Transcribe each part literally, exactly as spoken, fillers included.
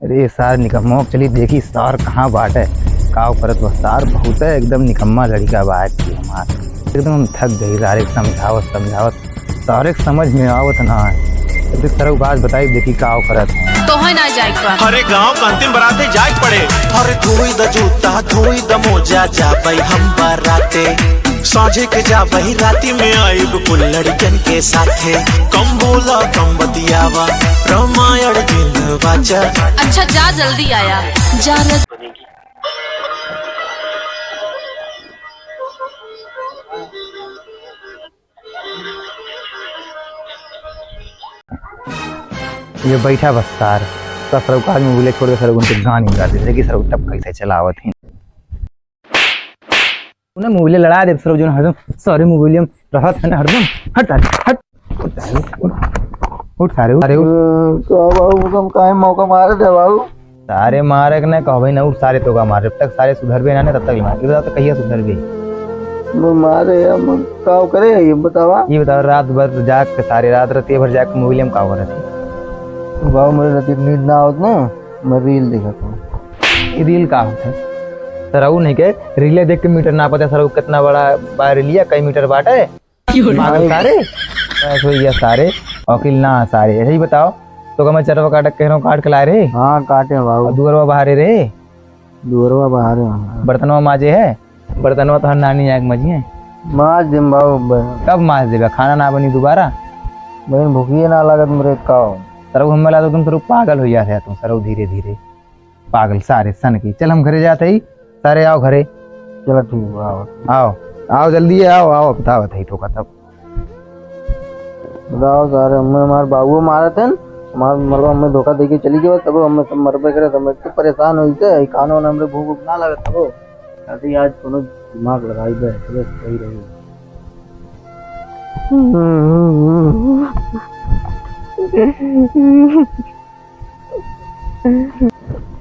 अरे सार निकम्मा, चली देखी सार कहाँ बाटे, काव करत बा सार। बहुत है एकदम निकम्मा लड़िका बा आज की हमार। एकदम हम थक गई सारे समझावत समझावत। सारे समझ में आवत ना है। अभी सरऊ बात बताई, देखी काव करत है। तोहे ना जाए के बा। अरे गाँव का अंतिम बरात है, जाए के पड़े। अरे धोई द जूता, धोई द मोजा, जाबई हम बराते। साँझे के जाबई, राती में आइब कुल लड़िकन के साथे। कम बोला, कम बतियावा, रामायण दिन वाचा। अच्छा, जा, जल्दी आया। जा रे। ये बैठा बस सार, तो सरऊ काज में बोले छोड़ के सरऊ उनके गान ही गा दे, देखी सरऊ तब कैसे चलावत ही। उन्हें मोबाइल लड़ा दे, सरऊ जौन हरदम सारे मोबाइल में रहत है ना हरदम। हट, हट, हट। उठ सारे, उठ, उठ, उठ सारे, उठ सारे, उठ। अ, का बाबू, तुम काहे मौका मारे थे बाबू? सारे मारे के ना कहबे ना, उठ सारे तो का मार। जब तक सारे सुधरबे ना, ना तब तक मार। ये बताओ तो कहिया सुधरबे? वो मारे या म-, का करे ये बतावा? ये बताओ, रात भर जाग के, सारे रात, रात भर जाग के मोबाइल में का करत है? बाबू, मेरे रात नींद ना आवत ना, मैं रील देखत हूँ। ये रील का होत है? सरऊ नहीं के, रीले देख के मीटर नापत है, सरऊ कितना बड़ा बा रीलिया, कई मीटर बाटे? क्यों रे? पागल सारे। बस भैया सारे, वकील ना सारे। ऐसे ही बताओ, तो का मैं चरवा काट के कह रहा हूँ, काट के लाए रे? हाँ, काटे बाबू। और दुअरवा बहारे रे? दुअरवा बहारे, हाँ। बर्तनवा माजे है? बर्तनवा तो हर नानी आके माजी है। माज देम बाबू, ब- कब माज देबा? खाना ना बनी दोबारा? बहन, भूखिए ना लागत मरे का हो? सरऊ हमें ला तो तुम सरऊ पागल हो जाते हैं तुम सरऊ धीरे धीरे। पागल सारे सन की। चल हम घरे जाते ही। सारे आओ घरे। चलो ठीक बा, आओ। आओ, आओ जल्दी आओ, आओ, बताओ, बताई ठोका तब। बताओ सारे, हमें हमार बाबू मारत हैं, हमार मतलब हमें धोखा देके चली गई, तब हमें सब मरबे करे, हमें तो परेशान होई थे, ई कानून हमरे भूख उख ना लगत तब। अरे आज कोनो दिमाग लगाई दे, तबे सही रही।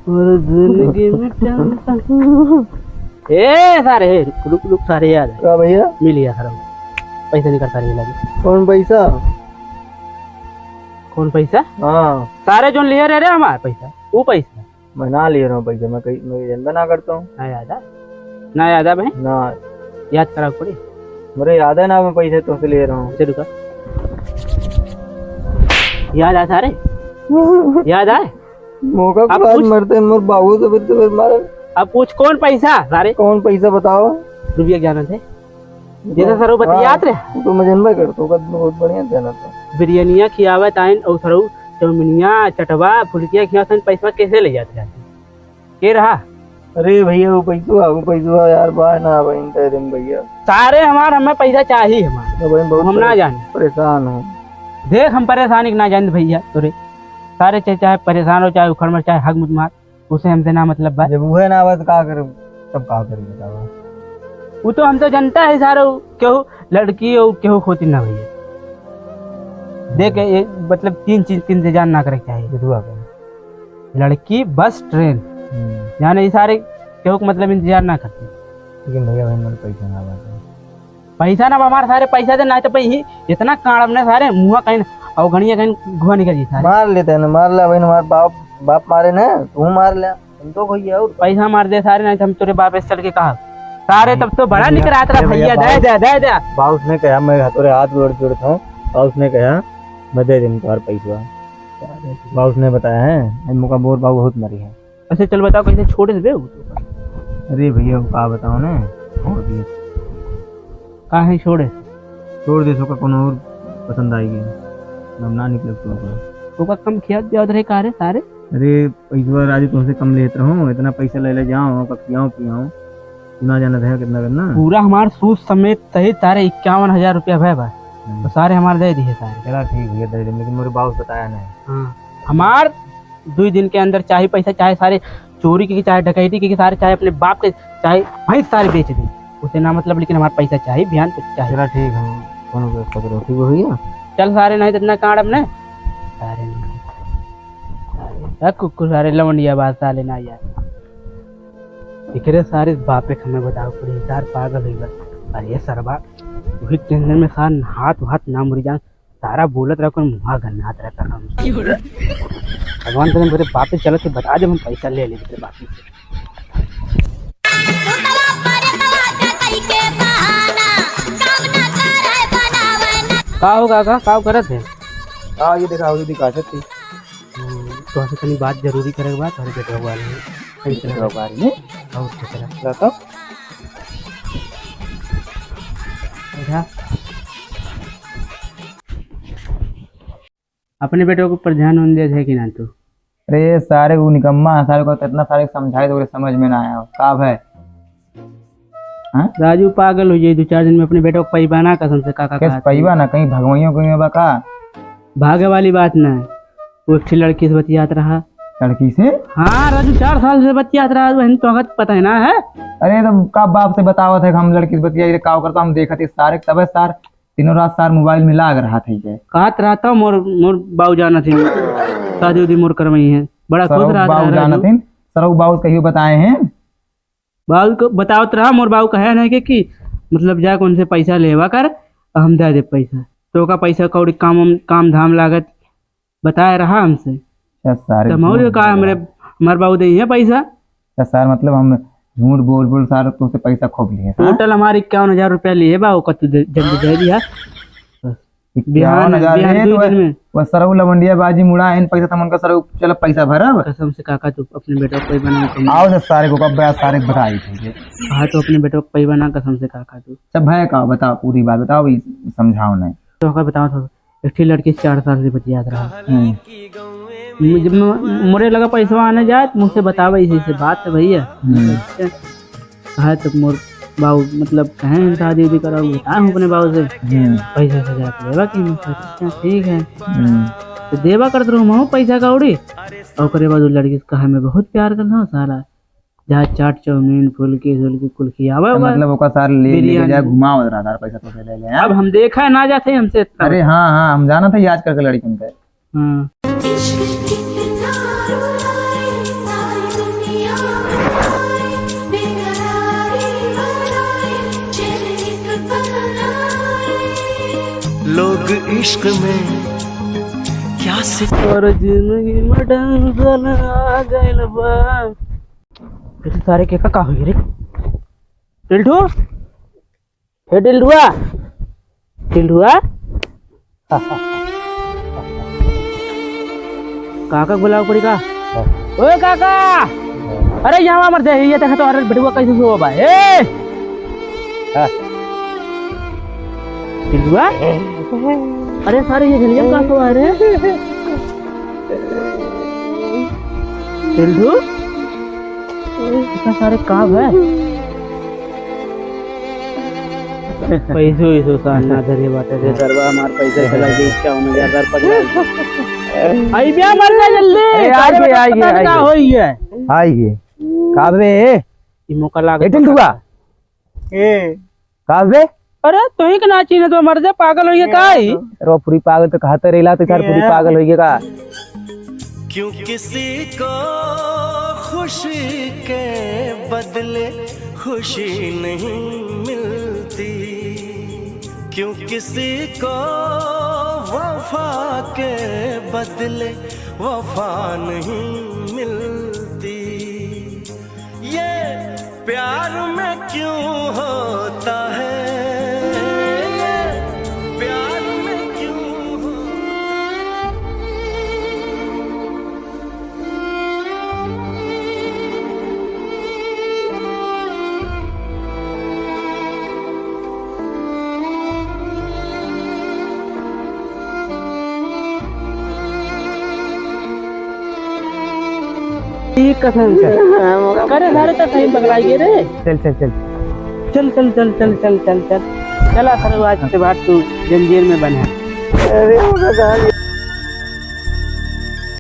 और जिंदगी में tension। ए सारे, हे, रुक, रुक, रुक, सारे याद है। का भैया? मिल गया सारे। पैसा निकाल सारे, ये लागे। कौन पैसा? कौन पैसा? हाँ। सारे जोन लिए रहे रे हमार पैसा, वो पैसा। मैं ना ले रहा हूँ पैसा, मैं कहीं, मैं धंधा ना करता हूँ। ना याद है? ना याद है भाई? ना। याद कराओ पड़ी। मेरे याद है ना, मैं पैसे तुमसे ले रहा हूँ। चल रुका। याद आए सारे? याद आए? मौका अब पर आज पूछ। मरते हैं, मोर बाबू से फिर, तो फिर मारे। अब पूछ, कौन पैसा सारे? कौन पैसा बताओ? रुपया ज्ञान थे। जैसे सरऊ बतियात रहे। हाँ, तू तो मैं जनबे करतो, ओकर बहुत बढ़िया जानत है। बिरयानिया खियावे ताइन और सरऊ चौमिनिया, चटवा, फुलकिया खियावे ताइन, पैसवा कैसे ले जाते रहते? के रहा? अरे भैया, वो पैसवा, वो पैसवा यार, बाय ना आवे इन दे देम भैया। सारे हमार, हमें पैसा चाहिए हमार। तो भाई, बहुत हम ना परे-, जाने। परेशान हो। देख, हम परेशानी के ना जाने भैया तोरे। सारे चाहे, चाहे परेशान हो, चाहे उखड़ मर, चाहे हग मुत मार। उसे हमसे ना मतलब बा। जब उहे ना आवे तो का करे, तब का करे बतावा? वो तो हम तो जनता है सारो, केहू लड़की और केहू खोती ना भैया। देख, ए, मतलब तीन चीज के इंतजार ना करे के चाहिए। विधवा का। लड़की, बस, ट्रेन। हम्म। यानी ये सारे केहू के मतलब इंतजार ना करते। लेकिन भैया, भाई, मन पैसा ना बाटे। पैसा ना बा हमार सारे, पैसा दे, ना तो भाई ही इतना कांड हमने सारे मुंह कहीं अवगणिया कहीं घुआ निकल जी सारे। मार लेते हैं ना, मार ले भाई, हमारे बाप, बाप मारे ना, तू मार ले, हम तो भैया और पैसा मार दे सारे, नहीं तो हम तोरे बाप से चल के कहा सारे। तब तो बड़ा भैया, निकरात रहा अरे भैया, भैया, बाप दे, दे, दे, दे। बाप उसने कहा, मैं तोरे हाथ जोड़, जोड़ता हूँ, बाप उसने कहा, मैं दे दूँ तुम्हारा पैसा। बाप उसने बताया है, मौका बोर बाबू बहुत मरी है। अच्छा, चल बताओ, कैसे छोड़ देबे उ? अरे भैया, वो का बताओ ना, छोड़ दिए। काहे छोड़े? छोड़ दे, ओका कोनो और पसंद आएगी, हम ना निकलब तो ओकरा। ओका कम खियात पियात रहे का रे सारे? अरे, पैसवा राजू तुमसे कम लेत रहूं, इतना पैसा ले ले जाओ, ओका खियाओ पियाओ, तू ना जानत है कितना करना। पूरा हमार सूद समेत सहित सारे इक्यावन हजार रुपया भय बा, हम्म। तो सारे हमार दे दिए सारे। चला ठीक भैया, दे दे, लेकिन मेरे बाबू से बताया नहीं। हाँ, हमार दुई दिन के अंदर चाहे पैसा, चाहे सारे चोरी के, चाहे डकैती के, सारे, चाहे अपने बाप के, चाहे भैंस सारे बेच दे, उसे ना मतलब, लेकिन हमारा पैसा चाहे, बयान तो चाहे। चला ठीक है, कोनो व्यवस्था करो, ठीक है भैया। चल सारे, नहीं तो इतना कांड अपने सारे नहीं। सारे, आ कुकुर सारे, लवंडिया बात साले ना यार। एकरे सारे बापे के हमें बताओ पड़ी, सार पागल हुई बा। अरे सरबा, वही टेंशन में सार हाथ, हाथ ना मुड़ी जान। सारा बोलत रहा, कोई मुँहा गन्नात रहता हम। भगवान कसम, तेरे बाप से चलत से बता दे, हम पैसा ले ले तेरे बाप से। का हो काका, का करत है? हाँ, ये देखा, ये दिखा सकती। हम्म, तो ऐसे तनी बात जरूरी करे के बा, तोहरे बेटवा के बारे में। तोहरे बेटवा के बारे में? और तो चला। ला तो। बैठा। अपने बेटवा के ऊपर ध्यान उन दे है कि ना तू? अरे सारे वो निकम्मा है, सारे को तो इतना सारे समझाए तो ओकरे समझ में ना आया। का भाई? हाँ? राजू पागल हो जाई दो चार दिन में अपने बेटवा के पइबा ना कसम से काका कैसे कहत पइबा है। ना, कहीं भगवाइयों को में बा का? भागे वाली बात ना है। वो एक ठे लड़की से बतियात रहा। लड़की से? हाँ राजू, चार साल से बतियात रहा, वहन तो अगत पता है ना है। अरे तो का बाप से बतावत है कि हम लड़की से बतियाई, का करता हम देखत ही सारे, तबे सार तीनों रात सार मोबाइल में लाग रहा था। कहत रहता मोर, मोर बाऊ जानत है, शादी उदी मोर करवाई है, बड़ा खुश सरऊ रहत बाऊ रहा जानत राजू। है, सरऊ बाऊ कहियो बताए हैं। बाऊ को बतावत रहा, मोर बाऊ कहे नहीं के कि मतलब जाके उनसे पैसा लेवा कर, हम दे दे पैसा। तो का पैसा कौड़ी काम, काम धाम लागत बताए रहा हमसे। अच्छा, सारे तब मौज झूठ का बोल हमरे, रहे। हमार बाऊ दे है पैसा। अच्छा, सर, मतलब हम झूठ बोल बोल सारे तुमसे पैसा खोप लिए, हाँ? टोटल हमारे इक्यावन हजार रुपया लिए बा, ओकर तू दे, जल्दी दे दिया। इक्यावन हजार बिहान, बिहान ले दो तो दिन में। वह सरऊ लवंडिया बाजी मुड़ा, इन पैसा तमन का सरऊ, चलो पैसा भरब। कसम से काका, तू अपने बेटा को कोई बना के आओ तो सारे को कब सारे बताई थे। हाँ, तो अपने बेटा को कोई बना कसम से काका तू। सब भय का बताओ, पूरी बात बताओ, ये समझाओ नहीं। तो का बताओ, तो एक ठे लड़की चार साल से बतियात रहा। हम्म। मुझे, मो-, मोरे लगा पैसा आने जाए, तो मुझसे बतावे ऐसे, ऐसे बात है भैया। हम्म। कहा तो मोर बाऊ, मतलब, कहे हम शादी उदी करा, बताए हूँ अपने बाऊ से। हम्म। पैसा से जाके लेवा कि मैं कहा, "अच्छा, ठीक है।" हम्म। तो देवा करत रहूँ मैं पैसा कौड़ी। और ओकरे बाद वो लड़की से कहा, "मैं बहुत प्यार करता हूँ साला।" जहाँ चाट, चाउमीन, फुल्की, सुल्की, कुल खियावे तो होगा। मतलब ओका सार ले, लेके बिरयानी। जाए, घुमावत रहा, सार पैसा तो ले ले, हाँ? अब हम देखा ना जाते हमसे इतना। अरे हाँ, हाँ, हम जाना था ये आजकल के लड़किन के। हाँ। लोग इश्क में क्या सिख- तोर जिंदगी में tension आ गइल बा। ये तो सारे के का, का होई रे? टिल्टू? ए टिल्टुआ? टिल्टुआ? काका के बुलावे पड़ी का? हाँ। ओए काका! हाँ। अरे यहाँ मर दे, ये देखा तो, अरे बेटुआ कैसे सो बा? ए! हाँ। टिल्टुआ? अरे सारे ये झलिया का सो आ रहे हैं? टिल्टू? इतना सारे काम है। पैसो वैसो साथ ना धरे बाटे रे, सरवा हमार पैसा चला गई, इक्यावन हजार पकड़ा। आई बे, मर जा जल्दी। अरे, आई सारे गए, बेटा आई गए, पता नहीं आई का गए। होई है। आई गए। का बे? ई मौका लाग ए, टिल्टुआ। ए। का बे? अरे, तोही के ना चीन्हे तो मर जा, पागल होइए का ई? अरे, वो पूरी पागल तो कहते रहिला, तो सारे पूरी पागल होइए का? क्यों किसी को खुशी के बदले खुशी नहीं मिलती, क्यों किसी को वफा के बदले वफा नहीं मिलती। ये प्यार में क्यों होता है, ये प्यार में क्यों होता है? ठीक कसम से। करे सारे तो सही पकड़ाई गे रे। चल, चल, चल। चल, चल, चल। चला सर, आज के बाद तू जंजीर में बंधा। अरे, वो तो